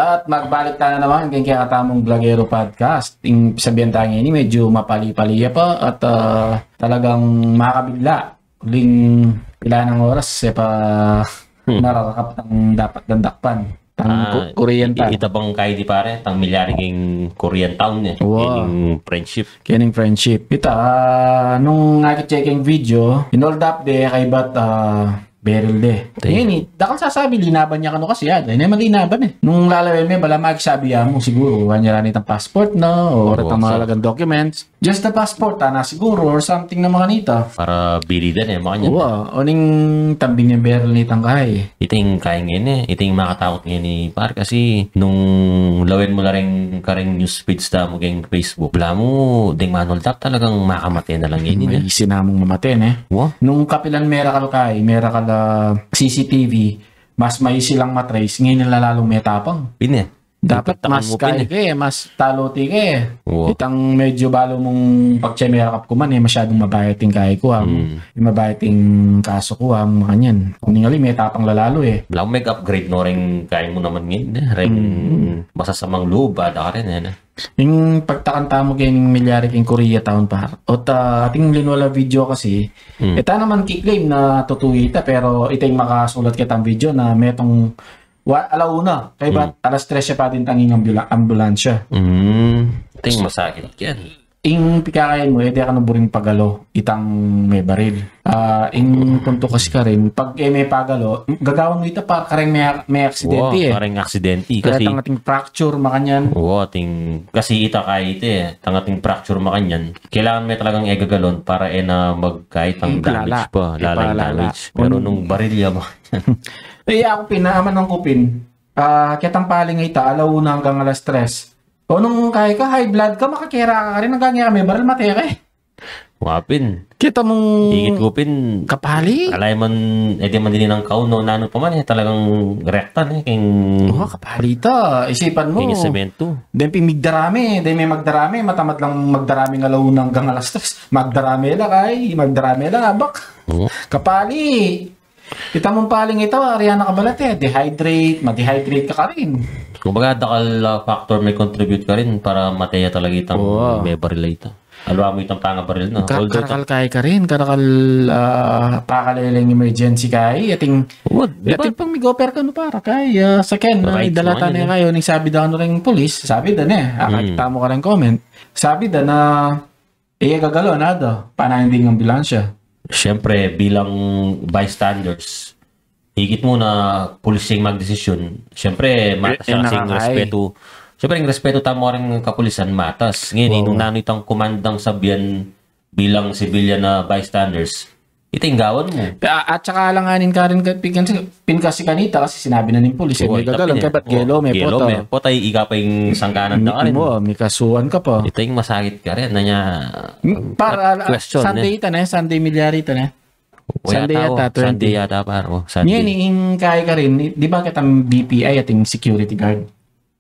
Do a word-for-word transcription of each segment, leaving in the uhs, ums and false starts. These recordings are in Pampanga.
At magbalik tana naman keng kekatamung Blogero Podcast. Ing sabian taya ngeni, medyo mapali-pali ya pa at, ah, talagang makabigla. Uling pila nang oras, e pa mararakap tang dapat dang dakpan. Tang Ku-, Korean Town. Ita bang kayi di, pare, tang milyari keng Korean Town, e. Wow. Keng friendship. Keng friendship. Ita, ah, nung akit ke keng video, inold up de, kaybat, ah, barrel de. Ngeni, dakal sasabi, linaban ya kanu kasi, ada. E ne man linaban, e. Nung lalawen me, bala magsabi ya mu, siguru, wa ne rani itang passport na, o retang mahalagang documents. Just the passport, ana, siguru, or something na makanita. Para bili da ne, makanyan. Wa, oning tambing ne barrel nitang kayi. Iting kayi ngeni, iting makatakut ngeni, par, kasi nung lawen mu la reng kareng news feeds tamu keng Facebook, bala mu, deng manold up talagang makamate na la ngeni, ne? Maisi na mung mamate, ne? Wa? Nung kapilan merakal kayi, merakal, ah, C C T V, mas maisi lang matrace, ngeni la lalung metapang. Pin e. Dapat mas kayi ke, mas taluti ke. Wa. Itang medyo balu mung pagtsemerakap ku man, e masyadung mabayat ing kayi ku, am. E mabayat ing kasu ku, am, makanyan. Kuning ali, metapang la lalu, e. Bala mu meg-upgrade no reng kayi mu naman ngeni, e. Reng masasamang lub, ada karin, e, ne? Ing pagtakan tamu keng milyari keng Korea Town, par. Ot, ah, ating linwala video kasi, e ta naman ki-claim na tutu ita, pero ita ing makasulat ketang video na metung wa-, ala una, kaybat alas tres ya pa dintang ing ambula-, ambulansya. Mm, ting masakit yan. Ing pikakayan mu, e de kanu buring pagalo itang mebaril. Ah, ing punto kasi karin, pag e me pagalo, gagawan mu ita pa kareng me-, me-aksidente, e. Kareng aksidente, kasi tang ating fracture, makanyan. Wa, ting, kasi ita kayi ita, e, tang ating fracture, makanyan. Kailangan me talagang e gagalon para e na magkaitang damage pa, lalang damage. Pero nung baril ya, makanyan. E, aku pin, naaman nung ku pin, ah, ketang pali nga ita, ala una anggang alas tres. O nung kayi ka, high blood ka, makakera ka karin, anggang e ka mebaril, mate ka, e. Wa pin. Kita mung ikit ku pin, kapali. Alay man, e di man din nang kaun, no, nanu pa man, e, talagang rekta, e, keng, wa, kapali ta. Isipan mu. Keng semento. Deng pin migdarame, deng me magdarame, matamad lang magdarame ng ala una anggang alas tres. Magdarame la, kayi, magdarame la, abak. Kapali. Ita mung pali nga ita, ari na kabalat, e. Dehydrate, ma-dehydrate ka karin. Kumbaga, dakal, ah, factor me-contribute karin para mate ya talaga itang mebaril a ita. Aliwa mu itang pangabaril na. Although karakal kayi karin, karakal, ah, pakaleleng emergency kayi, ating, ating pang mig-offer kanu, par, kayi, ah, saken, idala ta ne kayi, ning sabi da kanu reng pulis, sabi da ne, akakit tamu kareng comment. Sabi da na, e ya gagalon, ada, panayan ding ambulansya. Siyempre, bilang bystanders, ikit mu na pulis ing magdesisyon. Siyempre, matas ya kasi ing respetu. Siyempre, ing respetu tamu kareng kapulisan, matas. Ngeni, nung nanu itang kumandang sabian bilang civilian na bystanders, ita ing gawan mu. At saka alanganin karin, pin kasi kanita kasi sinabi na ning pulis, e, me gagalon, kaybat gelo me, pota. Pota, ika pa ing sangkanan da karin. Mikasuan ka pa. Ita ing masakit karin, nanya, para, Sunday ita ne, Sunday milyari ita ne. Sunday yata, Sunday yata, par. Ngeni, ing kayi karin, di ba ketang B P I ating security guard?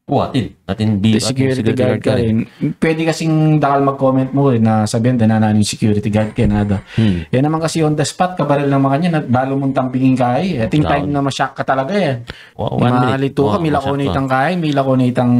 O, atin, atin, security guard karin. Pwede kasing dakal mag-comment mu rin na sabian da na nanu ing security guard kaya, nada. E naman kasi on the spot, kabaril na makanyan, at balu mung tambingin kayi. Ating time na ma-shock ka talaga, e. Malitu ka, milako na itang kayi, milako na itang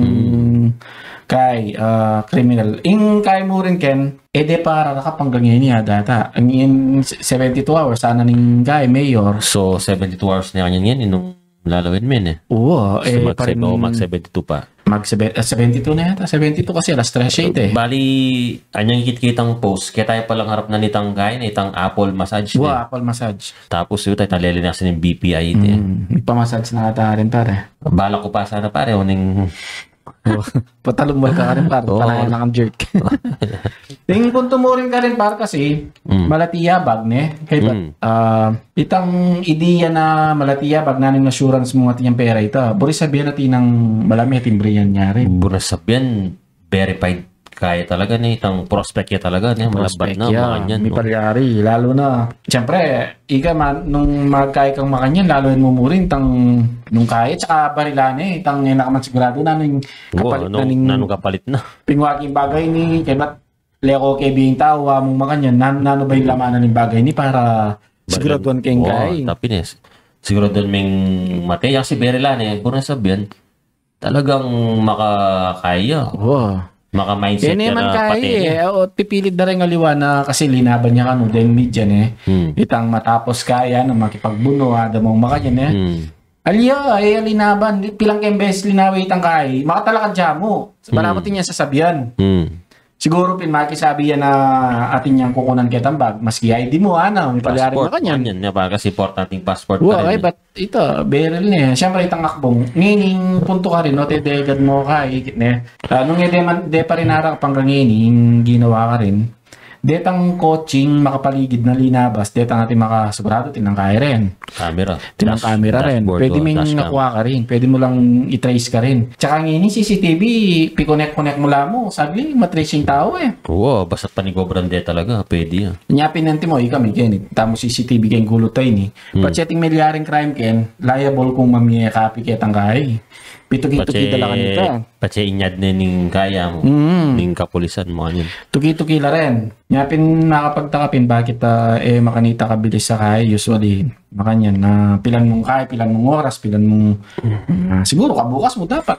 kayi, ah, kriminal. Ing kayi mu rin, Ken, e de pa rarakap anggang ngeni, ada ta. Ing seventy-two hours, sana ning kayi, mayor. So, seventy-two hours na kanyan ngeni, nung lalawen me, e. Wa, e, mag-, mag-seventy-two pa. Mag-sebe-, ah, seventy-two na yata. Seventy-two kasi alas tres ya ita, e. Bali, anyang ikit-kitang post, keta ya palang harap na nitang kayi, itang Apple massage. Wa, Apple massage. Tapos, yu tayo, talele na kasi ning B P I ita, e. Migpa-massage na kata rin, pare. Balak ku pa sana, pare, uning Patalumba ka rin, par. Panayan na kang jerk. Ing punto mu rin karin, par, kasi malati ya bag, ne? Kaybat, ah, itang ideya na malati ya bag, nanu ing assurance mu atin yang pera ita. Buri sabian atin nang malami atin buri yan nyari. Buri sabian, verified kaya talaga, ne, itang prospect ya talaga, ne, malabad na, makanyan, no? Mipalyari, lalu na, siyempre, ika man, nung magkayi kang makanyan, lalu yan mu murin, itang, nung kayi, tsaka barilan, e, itang, e na ka man siguradu na, nung kapalit na, nung kapalit na. Pingwagi ing bagay ini, kaybat, leko ke bing tau, a, mung makanyan, nan-, nanu ba ing laman ning bagay ini para siguraduan ke ing kayi. Tapi ne, siguraduan meng mate, kasi barilan, e, buri sabian, Talagang makakaya. Wow. Maka-mindset ka na pati eh. O, pipilit da rin aliwa na kasi linaban ya kanu deng media ne. Hmm. Itang matapos kaya na makipagbunu, ada mong makanyan eh. Hmm. Aliwa, e, linaban, pilan keng beses linawe itang kai, makatalakad ya mu. Balamu atin yang sasabian. Hmm. Siguru pin makisabi ya na atin yang kukunan ketang bag, maski I D mu, ana, mipalyaring makanyan. Passport, makanyan, ya, kasi importanteng passport pa rin eh. Wa, ay, but ita, beril ne. Siyempre, itang akbong. Ngening punto karin, o, te, degad mu kai, ne. Ah, nung e de man, de pa rin arakpan kang ngening ginawa karin. Detang kotseng makapaligid na linabas, detang atin makasiguradu, atin nang kai rin. Kamera. Atin nang kamera rin. Pwede ming makuha karin. Pwede mu lang i-trace karin. Tsaka ngeni C C T V, pikonek-konek mu la mu, saglit, ma-trace ing tau eh. Oo, basta panigobran de talaga, pwede ya. Nya pin anti mu, ika mi keni, tamu C C T V keng gulut a ini. Hmm. Patse atin melyaring crime ken, liable kung mamie-copy ketang kai. Pituki-tuki da la kanita. Patse inyad ne ning kaya mu, ning kapulisan mu, anyan. Tuki-tuki la rin. Nya pin makapagtaka pin bakit, ah, e makanita kabilis a kai, usually, makanyan, na pilan mung kai, pilan mung oras, pilan mung, ah, siguru kabukas mu dapat.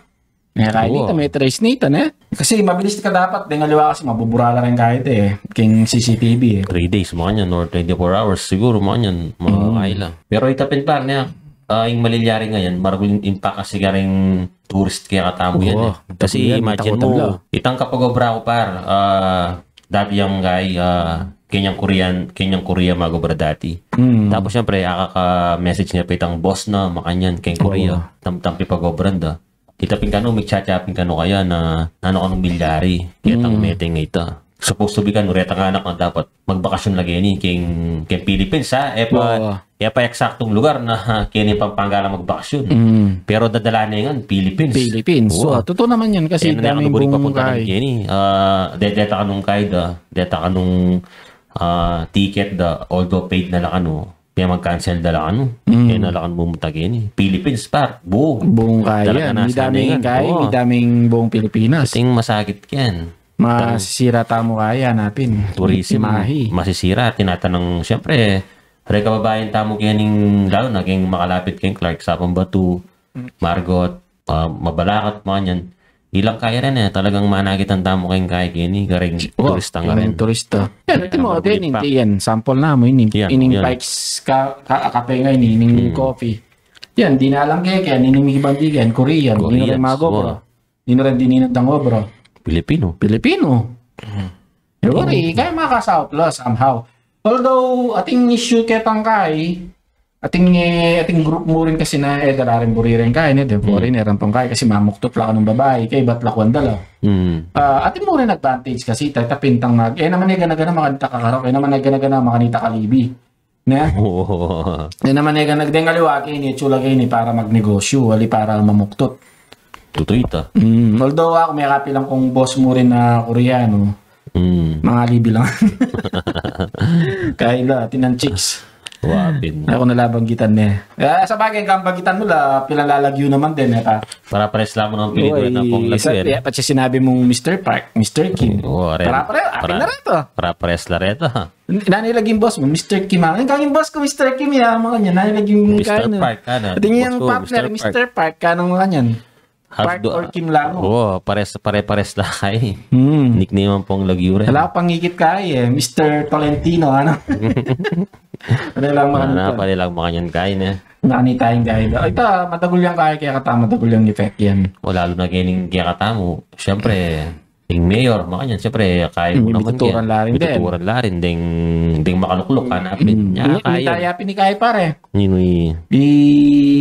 Nya kai nita, me-trace nita, ne? Kasi mabilis ka dapat, deng aliwa kasi mabubura la rin kai te, eh. Keng C C T V eh. Three days, makanyan, or twenty-four hours, siguru, makanyan, makaila. Pero ita pin par, ne, ah, ing malilyaring ayan, maragul ing impact kasi karing tourist kekatamu yan eh. Kasi imagine mu, itang kapag-obra ku par, ah, dati yang kai, ah, kenyang Korean, kenyang Korea mag-obra dati. Hmm. Tapos siyempre, akaka-message ne pa itang boss na, makanyan, keng Korea. Tam-, tampi pag-obran da. Ita pin kanu, migcha-cha pin kanu kaya na, nanu kanung milyari, ketang mete nga ita. Supposed to be kanu, retang anak na dapat magbakasyon la keni keng, keng Philippines, ha? E pa, e pa eksaktung lugar na, ha, keni Pampanga la magbakasyon. Mm. Pero dadala ne ngan, Philippines. Philippines. So, tutu naman yan kasi daming bungkay. Keni, ah, de-, deta kanung kai da, deta kanung, ah, ticket da, although paid na la kanu, kaya mag-cancel da la kanu. Mm. Kaya na la kanu mumunta keni. Philippines, par. Buong. Buong kaya. Talaga yan. Midaming kai, midaming buong Pilipinas. Ating masakit yan. Masisira tamu kaya, hanapin. Tourism, masisira, tinatanang, siyempre, re kababayan tamu kening, lalo na keng makalapit keng Clark, Sapang Batu, Margot, ah, Mabalacat, makanyan. Ilang kaya rin eh, talagang manakitan tamu keng kai keni, kareng turista nga rin. Turista. Yan, ultimo, yan, sample namu, ining, ining Pikes ka, ka, kape nga ini, ining coffee. Yan, dinalan ke, kaya ining ibang di, kaya Korean, Korean, Korean, mago, bro. Ninu rin dininang obra? Pilipino. Pilipino. Pero wari, kaya makasaup la somehow. Although, ating issue ketang kai, ating, eh, ating group mu rin kasi na, eh, dala rin buri rin kai, ne, de, foreigner rin pang kai, kasi mamuktot la kanung babai, kaya ibat lakuan da la. Mm. Ah, atin mu rin advantage kasi, ta-, tapintang mag-, e naman e gana-gana makanita kakarok, e naman e gana-gana makanita kalibi. Ne? Oo. E naman e gana-, deng aliwa keni, itsula keni para magnegosyo, ali para mamuktot. Tutu ita. Mm, although aku, mekapilan kung boss mu rin na Koreano. Mm. Mangalibi lang. Kaila, tinan chicks. Wa pin. Aku na la banggitan ne. Ah, sabagay, kang banggitan mu la, pilan lalagyu naman din, e ka? Para pares la mu nang pili ko na pong lagyu, e. Patse sinabi mung Mister Park, Mister Kim. Oo, ren. Para, para, akin na reto. Para pares la reto. Nanu lagyu ing boss mu? Mister Kim, ha? Kang ing boss ku, Mister Kim, ya, makanyan. Nanu lagyu ing Mister Park, ana. Atin yang partner, Mister Park, kanang makanyan. Park or Kim la mu. Oo, pares, pare-pares la kai. Hmm. Nickname ampong lagyu rin. Ala pangikit kai, e. Mister Tolentino, ano? Pare lang makanyan. Pare lang makanyan kai, ne? Nakanita ing kai. Ita, madagul yang kai, kaya kata madagul yang effect yan. O, lalo na kening kaya katamu, siyempre, ing mayor, makanyan, siyempre, kai mu naman yan. Mituturan la rin din. Mituturan la rin, deng, deng makalukluk, hanapin. Nya, kaya. Mintaya pin i kai, pare. Ninu i? I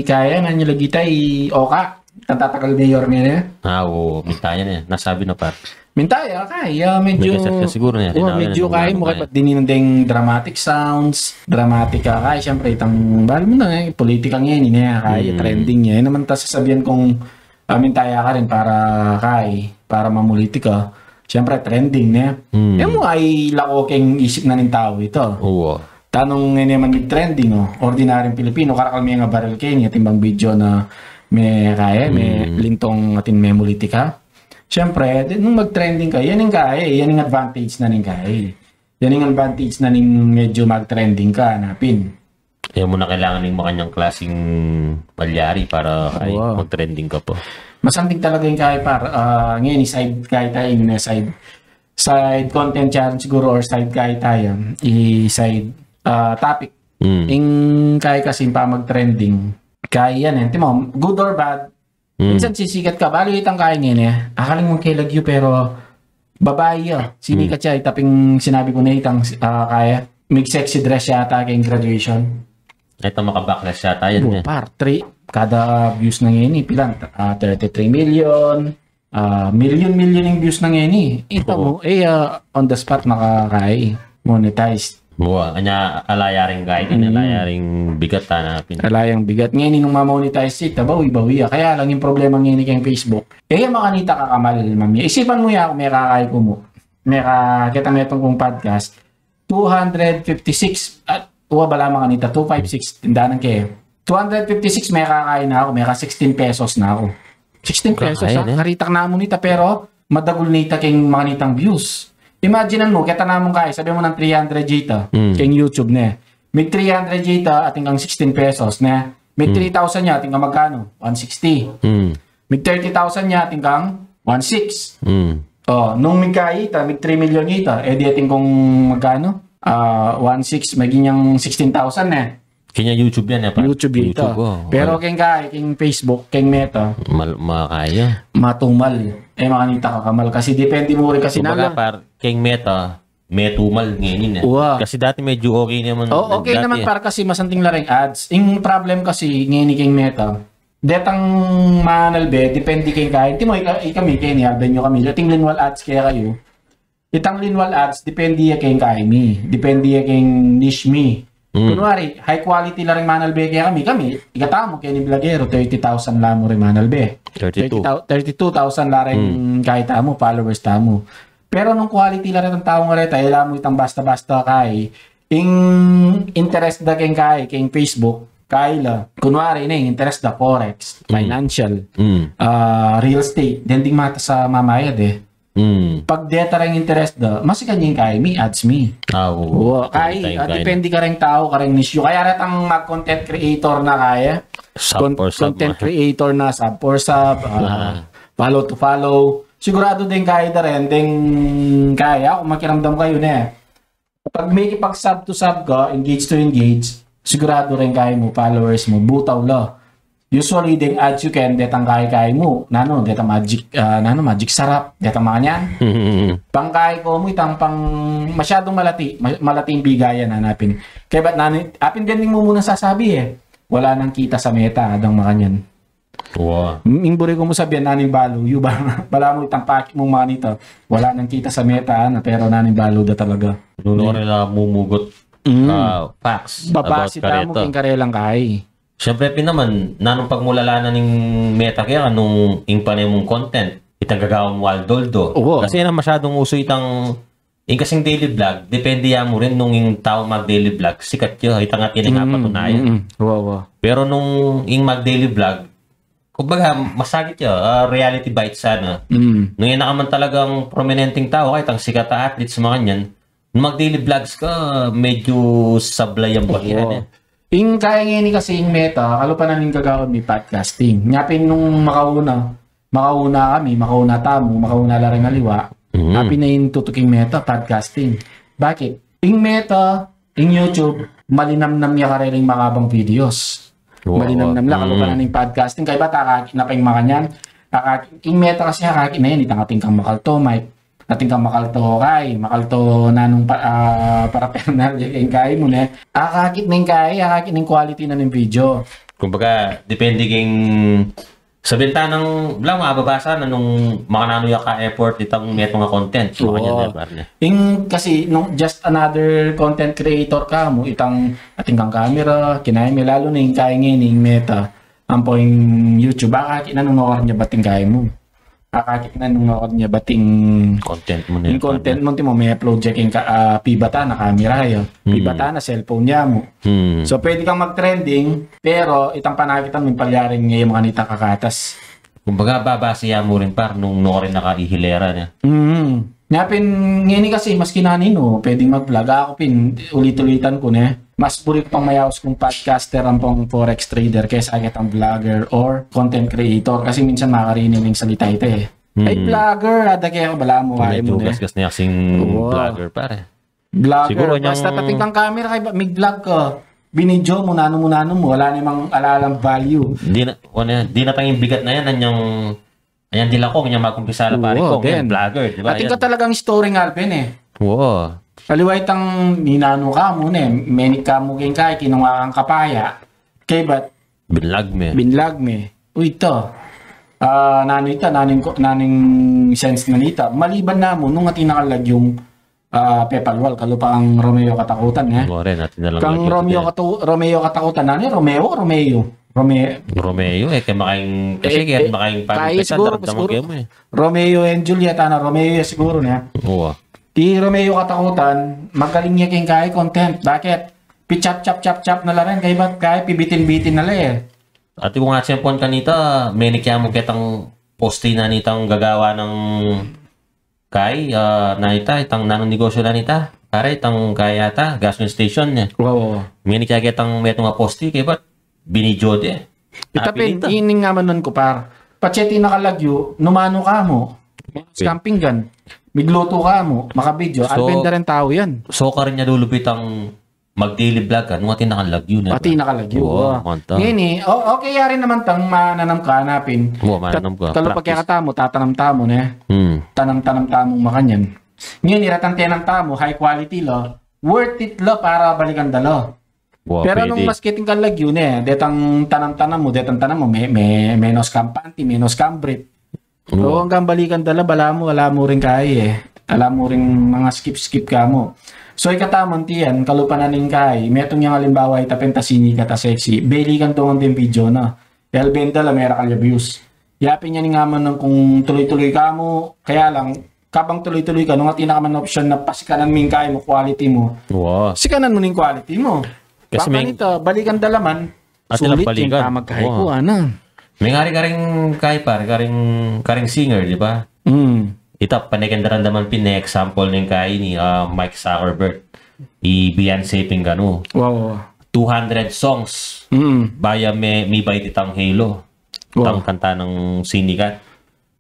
kaya, nanu lagyu ita, i Oka. Kang tatagal mayor ngeni, e. Ah, oo, mintaya ne. Nasabi na, par. Mintaya, kaya, medyo, siguro ne, medyo kaya mu, kaya ba't dinan deng dramatic sounds, dramatic ka, kaya, siyempre, itang, bali mu na, e, politika ngeni, ne, kaya, trending ne. E naman ta sasabian kung Ah, mintaya ka rin para kai, para mamulitika. Siyempre, trending, ne? Hmm. E mu ay lako keng isip na ning tau ita. Oo. Tanung ngeni man ing trending, o. Ordinaryung Pilipino, karakal me nga baril keni, atin bang video na me kaya, me lintong atin memulitika. Siyempre, di, nung mag-trending ka, yan ing kaya, yan ing advantage na ning kaya. Yan ing advantage na ning medyo mag-trending ka, hanapin. E mu na kailangan ning makanyang klaseng malyari para, ay, mag-trending ka pa. Masanting talaga ing kaya, par. Ah, ngeni side kaya tayo, ing side, side content challenge siguro or side kaya tayo, i side ah, topic. Mm. Ing kaya kasi pa mag-trending. Kaya yan, eh. Timo, good or bad, Mm. minsan sisikat ka. Bali, itang kaya ngeni, eh. Akaling mong kay lagyu, pero babae ya. Sinikat siya, itaping sinabi ko na itang ah, kaya. Mig-sexy dress yata kayong graduation. Ito, maka-backlash yata yan. Oh, Eh. Par, three, kada views na ngeni, pilan, ah, thirty-three million, ah, million-million yung views na ngeni. Ito Oo. mo, eh, ah, on the spot, makakay, monetized. Buwa, kanya alayaring guide, Mm. alayaring bigat, hanapin. Alayang bigat. Ngeni nung mamonetize ita, bawi-bawi ya. Kaya lang yung problema ngeni kayong Facebook. Eh, makanita ka kamal, mami. Isipan mo ya kung may kakay ko mo. May ka, kita metong kong podcast. Two hundred fifty-six, at, uwa, bala makanita, two five six, tindanan kaya. Two hundred fifty-six, may kakay na ako, may ka sixteen pesos na ako. Sixteen pesos, Kakay, ha? eh. Karitak namu nita, pero madagul nita kayong makanitang views. Imagine mo, kita namu kaya, sabi mo ng three hundred jita, Mm. kayong YouTube ne. Mig three hundred jita, ating kang sixteen pesos, ne? Mig Mm. three thousand ya, ating kang magkano? One sixty. Mm. Mig thirty thousand ya, ating kang one six. Mm. Oh, nung mig kaya ita, mig three million ita, eh di ating kung magkano? Ah, one six, maging yung sixteen thousand, eh. Kanya YouTube yan, eh, pa. YouTube ita. Oh. Pero keng kaya, keng Facebook, keng Meta, Mal, makaya. matumal. Eh, makanita ka kamal. Kasi depende mo rin kasi Kumbaga, na. Par, keng Meta, may tumal ngayon, eh. Uwa. Kasi dati medyo okay naman. Oh, okay Dati, naman, eh. Par, kasi masanting la ring ads. Ing problem kasi ngayon keng Meta, detang manalbe, depende keng kaya. Timo, ika, ikami, keni, alben nyo kami. Dating linwal ads kaya kayo. Itang linwal ads, depende ya keng kaya mi. Depende ya keng niche mi. Mm. Kunwari, high quality la ring manalbe kaya kami. Kami, ikatamu, keni vlogero, thirty thousand la mu ring manalbe. Thirty-two. Thirty thou-, thirty-two thousand la ring kaya tamu, followers tamu. Pero nung quality la ring tau nga reta, ila mu itang basta-basta kaya, ing interest da keng kaya, keng Facebook, kaya la, kunwari na, ing interest da forex, financial, Mm. ah, real estate, dending mata sa mamayad, eh. Mm. Pag deta ring interest da, masikan yung kaya mi, ads mi. Ah, oo. Oo, kaya, Time, ah, time. Depende ka rin tao, ka rin nisyo. Kaya retang mag-content creator na kaya. Sub for sub, Content ma. Creator na, sub for sub, ah, Ah. Follow to follow. Sigurado din kaya da rin, din kaya, kung makiramdam kayo na eh. Pag may pag sub to sub ka, engage to engage, sigurado rin kaya mo, followers mo, butaw la. Usually, deng ads yu ken, detang kaya-kaya mu. Nanu, detang magic, ah, nanu, magic sarap, detang mga nyan. Pang kaya ko mu, itang pang masyadong malati, ma- malati yung bigayan, hanapin. Kaya ba't nanu, apin din mu muna sasabi eh. Wala nang kita sa Meta, adang mga nyan. Wow. Ing buri ko mu sabihan, nanu ing balu yu, ba, bala mu itang pakit mu mga nito. Wala nang kita sa Meta, na, pero nanu ing balu da talaga. Nuno rin na mumugot Mm. ah, facts Babasi about tamu kareta. King karelang kaya. Siyempre, pin naman, nanung pagmulala na ning Meta kaya nung ing panay mong content, itang gagawa mo aldoldo. Oo. Kasi na masyadong uso itang, ing kasing daily vlog, depende ya mo rin nung ing tao mag daily vlog, sikat ya, itang atin nga patunayan. Mm, mm. Wow, wow. Pero nung ing mag daily vlog, kumbaga, masagit ya, ah, reality bites sana. Mm. Nung yan na ka man talagang prominenteng tao, kahit ang sikat na athletes, mga yan, nung mag daily vlogs ka, medyo sablay ang bakiran Oo. eh. Ing kaya ngeni kasi ing Meta, kalupa na ning gagawin mi podcasting. Nyapin nung makauna, makauna kami, makauna tamu, makauna la ring aliwa. Mhm. Apin na ing tutuking Meta, podcasting. Bakit? Ing Meta, ing YouTube, malinamnam ya karelang makabang videos. Oo. Malinamnam la, kalupa na Mm. ning podcasting. Kaya ba takakit na pa ing makanyan? Takakit, ing Meta kasi akakit na yan, itang atin kang makalto, Mike. Atin kang makalto, kay, makalto nanung pa, ah, paraphernalia ing kaya mu, ne? Akakit na ing kaya, akakit na ing quality na ning video. Kumbaga, depende king sa bintanang, wala, mababasa na nung makananu ya ka-effort itang meto nga content. Oo. Makanyan na, partner. Ing kasi, nung just another content creator ka mu, itang atin kang camera, kinaya mi, lalo na ing kaya ngeni ing Meta, ampo ing YouTube, akakit na nung nokar niya bating kaya mu. Akakit na nung nokar niya bating Content mo na ing yan, content mo, timo, may upload ya king ka, ah, pibata na camera ya. Pibata na cellphone ya mu. Hmm. So, pwede kang mag-trending, pero itang panakitan mo, palyaring ngayon, mga nita kakatas. Kumbaga, babase ya mu rin, par, nung nokar na ka ihilera na. Mm. Nyapin, ngeni kasi, maski nanino, pwedeng mag-vlog. Ako pin, ulit-ulitan ko, ne? Mas buri ku pang mayaus kung podcaster ampong forex trader kesa ketang vlogger or content creator. Kasi minsan makarinig ing salita ita e. Ay, vlogger, ada kaya ka bala mu, kaya mu ne. Medyo gasgas na yung kasing vlogger, pare. Vlogger. Siguro basta anyang tating kang camera, kay ba, mig-vlog ka. Binidyo mu, nanu mu, nanu mu. Wala namang alalang value. Di na, ano yan, di na tanging bigat na yan, anyang, anyang dilakong, anyang magkumpisa la, pare ko, anyang vlogger, di ba? Atin ka talagang story nga, Alvin, e. Oo. Aliwa itang ninanu ka mu, ne, menik ka mu, king kai, kinunga kang kapaya. Kay ba't Binlag me. Binlag me. Uy, ita. Ah, nanu ita, nanu ing ko-, nanu ing sense na nita. Maliban na mu, nung atin na kang lagyung, ah, pepalwal, kalupa kang Romeo Katakutan, e. Kang Romeo Katu-, Romeo Katakutan, nanu, Romeo, Romeo. Rome- Romeo, e, kaya makaing, kasi kaya makaing parang kai siguro, siguro. Romeo and Juliet, ana, Romeo ya siguro ne. Oo. I Romeo Katakutan, magaling ya king kai content. Bakit? Pichap, chap, chap, chap na la rin, kay ba't kai, pibitin-bitin na la e. At yung nga siyempre kanita, menik ya mu ketang poste na nitang gagawa ng kai, ah, na ita, itang nanung negosyo na nita. Pare, itang kai ata, gasoline station ne. Oo. Menik ya ketang metung a poste, kay ba't binidyo de. Ita pin, ining amanan ku, par. Patse atin na kang lagyu, numanu ka mu. Camping gan. Migluto ka mu, makabidyo. Alvin, da rin tau yan. So, karin ya lulupit ang mag-daily vlog ka, nung atin na kang lagyu, ne? Atin na kang lagyu, oo. Ngeni, o-, okay, yari naman tang mananam ka, hanapin. Oo, mananam ka. Kalupa kaya katamu, tatanam tamu, ne? Hmm. Tanam-tanam tamu makanyan. Ngeni, iratang tenam tamu, high quality la. Worth it la para balikan da la. Pero nung maski atin kang lagyu, ne, detang tanam-tanam mu, detang tanam mu, me-, me-, menos kampante, menos kambrit. Oo, anggang balikan da la, balamu, ala mu ring kai e. Ala mu ring manga skip-skip ka mu. So, ikatamu anti yan, kalupa na ning kai, metung yang alimbawa, ita pin ta sinikat a sexy, belikan tungan deng video na. Elbenda la, mera kalya views. Yapin yan ing amanan kung tuluy-tuluy ka mu, kaya lang, kabang tuluy-tuluy ka, nung atin na ka man option na pasikanan mu ing kai mu, quality mu. Sikanan mu ning quality mu. Kasi baka nita, balikan da la man, Atin lang sulit balikan. Yung pamagkahi ko, ana. May ngari karing kai, par, karing, karing singer, di ba? Mm. Ita, pane keng daramdaman pin ne example neng kai ni, ah, Mike Zuckerberg. I Beyonce pin kanu. Wow. Two hundred songs. Mm. Baya me, mibait itang Halo. Wow. Itang kanta nang sinikat.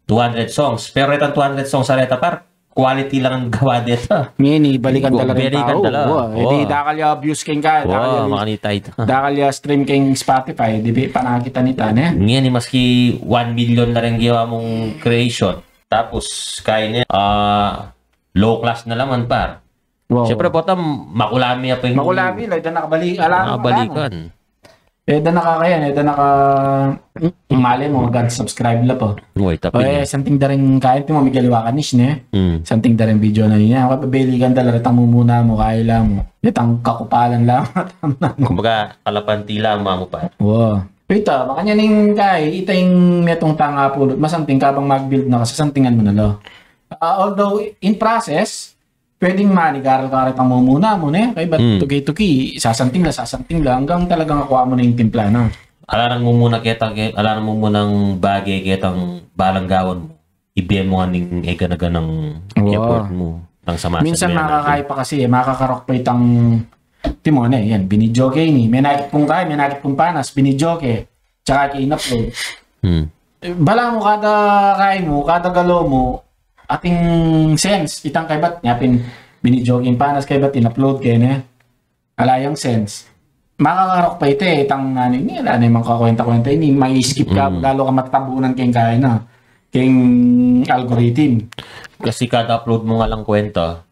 Two hundred songs. Pero itang two hundred songs a reta, par, quality lang ang gawa deta. Ngeni, balikan da la ring tau. Balikan da la. Wa, e di dakal ya views keng kai, dakal ya makanita ita. Dakal ya stream keng Spotify, di ba, panakit na nita, ne? Ngeni, maski one million na ring gawa mung creation. Tapos, kai ne, ah, low class na la man, par. Wow. Siyempre, bota, makulami ya pa yung makulami la, ita nakabali-, ala, nakabalikan. E da na ka kayan, e da na ka, malay mu, mag-unsubscribe la pa. Uy, tapin. O, e, santing da ring kain, ti mo, migaliwa ka nis, ne? Mm. Santing da ring video na niya. Belikan da la retang mumuna mu, kaila mu. Retang kakupalan la. Kumbaga, kalapanti la mu, par. Wa. Ita, makanyan ing kai, ita ing metung tang apulot, masanting kabang mag-build na ka, sasantingan mu na la. Ah, although, in process, pwedeng manigaral ka retang mumuna mu, ne? Kay ba't tuki-tuki, sasanting la, sasanting la, anggang talagang akua mu na ing timpla na. Ala nang mumuna ketang, ala nang mumunang bage ketang balang gawan mu. Ibie mu nga ning e gana-ganang effort mu. Tang sa masan. Minsan makakai pa kasi, e, makakarok pa itang, ti mo, ne, yan, binidyoke ini. Menakit pung kai, menakit pung panas, binidyoke. Tsaka ke in-upload. Hmm. E, bala mu kada kai mu, kada galo mu, ating sense, itang kaybat, nya pin binidyoke ing panas kaybat, in-upload ke, ne? Ala yang sense. Makakarok pa ita, e, itang, ano, ini, ala na mang kakwenta-kwenta ini, mai-skip ka, lalo ka matatabunan keng kai na, keng algorithm. Kasi kada upload mu nga lang kwenta,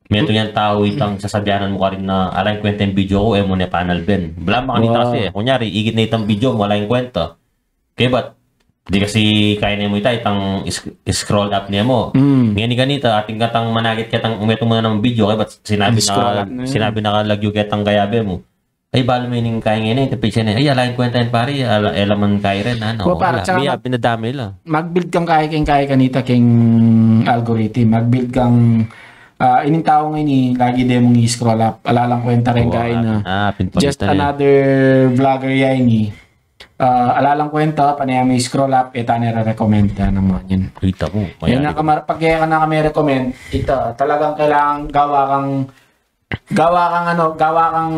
metung yang tau itang sasabianan mu karin na, ala yang kwenta ing video ku, e mu ne panalben. Bala makanita kasi, e. Kunyari, igit na itang video mu, ala yang kwenta. Kaybat, di kasi kai ne mu ita, itang is-, scroll up ne mu. Mm. Ngeni kanita, atin katang manakit ketang metung mu na nang video, kaybat sinabi na, sinabi na kalagyu ketang kayabe mu. Ay, balu me ning kai ngeni, ita picture ne. Ay, ala yang kwenta yan, pari, ala, e la man kai rin, ano. Wa, para wala. Tsaka mag-, pinadami la. Mag-build kang kai, keng kai kanita, keng algorithm. Mag-build kang, ah, ining tau ngeni, lagi de mung i-scroll up. Ala lang kwenta rin kai na. Just another vlogger ya ini. Ah, ala lang kwenta, pane ya mi-scroll up, e ta ne re-recommend, a, nang mga yan. Kita mu, e, na kamar-, pag e ka na kami recommend, ita, talagang kailangan gawa kang Gawa kang ano, gawa kang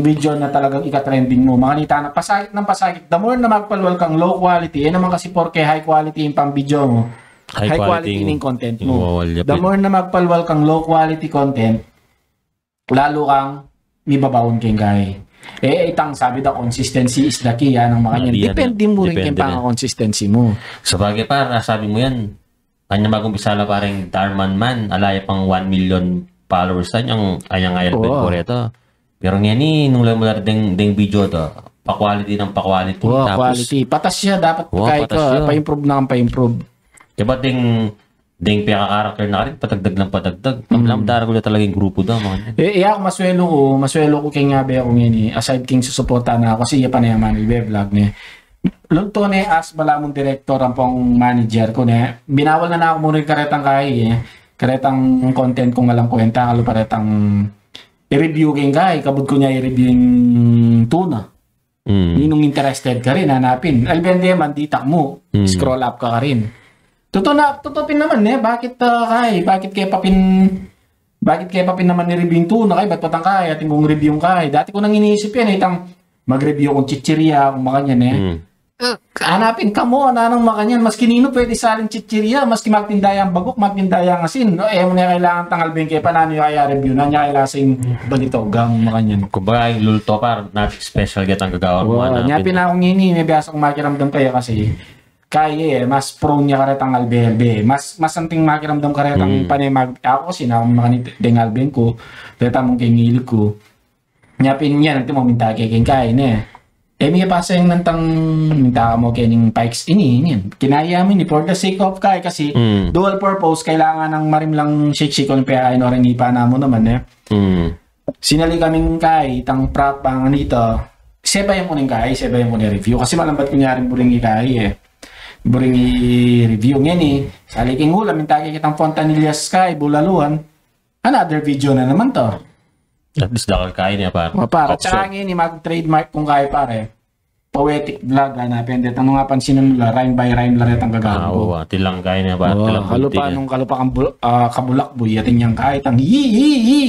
video na talagang ika-trending mu. Makanita na pasakit ng pasakit. The more na magpalwal kang low quality, e naman kasi porke high quality ing pang-video mu. High quality ning content mu. The more na magpalwal kang low quality content, lalu kang mibabaun keng kai. E, itang sabi da, consistency is the key, yan ang makanyan. Depende mu rin keng pang-consistency mu. Sabagay, par, nasabi mu yan. Kanya mag-umpisa la, pareng Darman man, ala ya pang one million followers na, anyang, anyang ayan, ben, koreto. Pero ngeni, nung lalu mu la deng, deng video da, pa-quality ng pa-quality. Wow, tapos quality. Patas ya, dapat wow, kai patas ka, ya. Pa-improve na ang pa-improve. Diba deng, deng peka-character na karin, padagdag lang padagdag. Mm. Alam, daragul na talaga ing grupo da, makanyan. E, iya, maswelo ku, maswelo ku keng abe ku ngeni, aside keng susuporta na ku, kasi iya pa naman, ibe-vlog ne. Lulto ne, as balamu ning direktor ampong manager ku ne, binawal na na ku mu rin karetang kai, e. Karetang content kung alang kuwenta, kalu pa retang i-review keng kai, kabud ku ne i-review ing tuna. Mm. Ninung interested karin, hanapin. Albende man, ditak mu. Mm. Scroll up ka karin. Tutu na, tutu pin naman, e. Bakit, ah, kai? Bakit ke pa pin, bakit ke pa pin naman i-review ing tuna, kai? Ba't patang kai? Atin kung review kai. Dati ku nang iniisip yan, e. Itang mag-review kung chichirya, kung makanyan, e. Mm. Hanapin ka mu, nanung makanyan, maski ninu pwede salin chichirya, maski magtinda yang baguk, magtinda yang asin. No, e mu ne kailangan tanggal bengke pa, nanu ya kaya review, nanu ya kailangan sing balitogang, makanyan. Kumbaga, ing lulto, par, nothing special, gatang gagawan mu, wow, hanapin. Nya pin aku ngeni, me biasa kung makiramdam kaya kasi, kaya, e, mas prone ya karetang albe-albe. Mas, mas anting makiramdam karetang, mm, pane mag-, aku kasi na, makanyan, deng albe ku, reta mung keng ilig ku. Nya pin yan, anti mu minta ke keng kai, ne. E, mi paseng nantang minta ka mu keng pikes ini, yan. Kinaya mu ini, for the sake of kai, kasi, mm, dual purpose, kailangan nang marimlang siksik kung pekain o rin ipa namu naman, e. Mm. Sinali kaming kai, itang prop, bang anita. Sebayan ku ning kai, sebayan ku ning review. Kasi malambat kunyaring buring i-kai, e. Buring i-review. Ngeni, sali keng ulam, minta ke kitang fontanillas kai, bulaluan. Another video na naman to. At least dakal kai ne, par. O, par. At saka ngeni, mag-trademark kung kai, pare. Poetic vlog, ana, pende. Tanung, apansinan mu la, rhyme by rhyme la retang gagawan ku. Ah, oo, atin lang kai ne, par. Oo, kalupa nung, kalupa kang bul-, ah, kabulakbu, atin yang kai, itang, hi, hi, hi.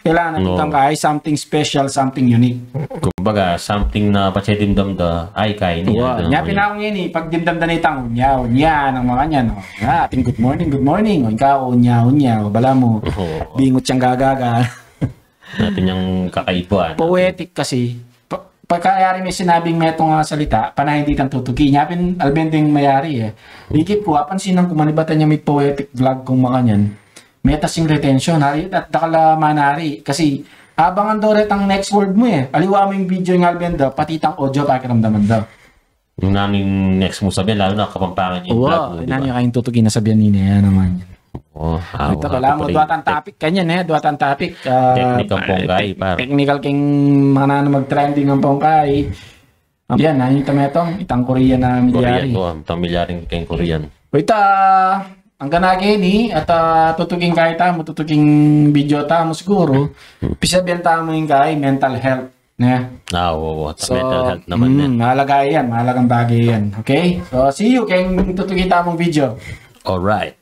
Kailangan atin itang kai, something special, something unique. Kumbaga, something na patse dimdam da, ay, kai ini. Nya pin aku ngeni, pagdimdam da na itang, unya, unya, nang makanyan, no? Nya, atin, good morning, good morning. O, ika, unya, unya. O, balamu, bingut yang gagaga. Atin yang kakaiba, ano? Poetic kasi. Pa-, pagka yari me sinabing metung a salita, panayan de itang tutuki. Nya pin, albendeng mayari, e. Ikit ku, apansinan ku, manibatan yang me poetic vlog kung makanyan. Metaas ing retention, hari, at dakal a manari. Kasi, abangan da retang next word mu, e. Aliwa mu ing video ing albenda, pati itang audio, pakiramdaman da. Ing nanu ing next mu sabian, lalu na Kapampangan ya ing vlog mu, di ba? Nanu ya kayang tutuki na sabian ini, yan naman yan. O, awa, ita pala mu, dua tang topic kanyan, e, dua tang topic. Ah, technical keng mananu mag-trending ampong kai. Yan, nanu ita metung, itang Korean na milyari. Korean, o, itang milyari keng Korean. O, ita, anggang keni, at, ah, tutuking kai tamu, tutuking video tamu siguru. Pisabian tamu ing kai, mental health. Ne? Ah, oo, oo. So, mental health naman, mm, mahalaga yan. Mahalagang bagay yan. Okay? So, see you keng tutuki tamung video. Alright.